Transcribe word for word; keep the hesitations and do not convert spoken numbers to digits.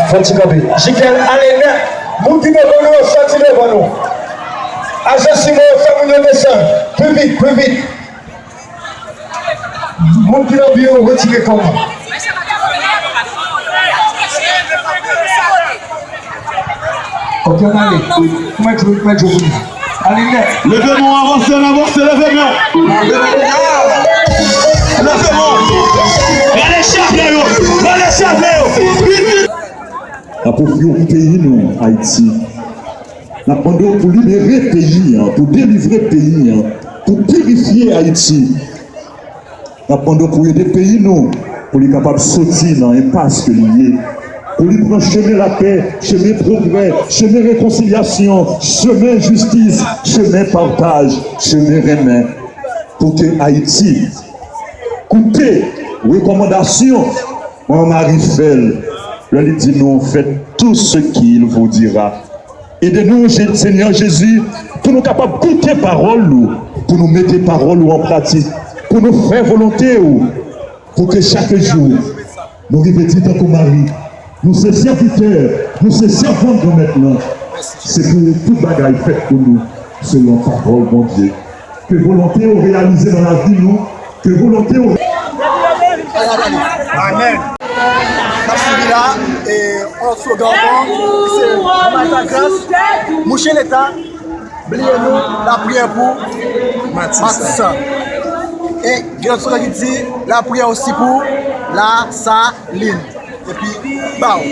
Fò n ti kanpe. Jikel, ale nèt. Moun ki devan nou yo, sòti devan nou. Ajan Simon yo, fè moun yo desann. Pli vit, pli vit. Moun ki nan biwo, retire kò w. Ok, ann ale. Mwen jwe, mwen jwe pou nou. Ale nèt. Leve men w, avanse, avanse, leve men w. Leve men w. Rale chaplè yo. Rale chaplè yo. Vit, vit. N ap ofri w peyi nou, Ayiti. N ap mande w pou libere peyi an, pou delivre peyi an, pou pirifye Ayiti. N ap mande w pou ede peyi nou, pou li kapab soti nan enpas ke li ye, pou li pran chemen lapè, chemen pwogrè, chemen rekonsilyasyon, chemen jistis, chemen pataj, chemen renmen, pou ke Ayiti koute rekòmandasyon Manman Mari fè l lè li di nou, faites tout ce qu'il vous dira. Ede nou, Je- Senyè Jezi, pou nou kapab koute pawòl ou, pou nou mete pawòl ou an pratik, pou nou fè volonte ou, pou ke chak jou nou rive di tankou Mari, nou se sèvitè, nou se sèvant Granmèt lan. Se pou tout bagay fèt pou nou selon pawòl Bondye. Ke volonte w reyalize nan lavi nou. Ke volonte w. Amèn. N ap sibi la, e, yon slogan ankò, se Manman Alta Gras, mouche Leta, bliye nou, lapriyè pou Matisan. E gen lòt slogan ki di, lapriyè osi pou Lasalin. Epi, baw.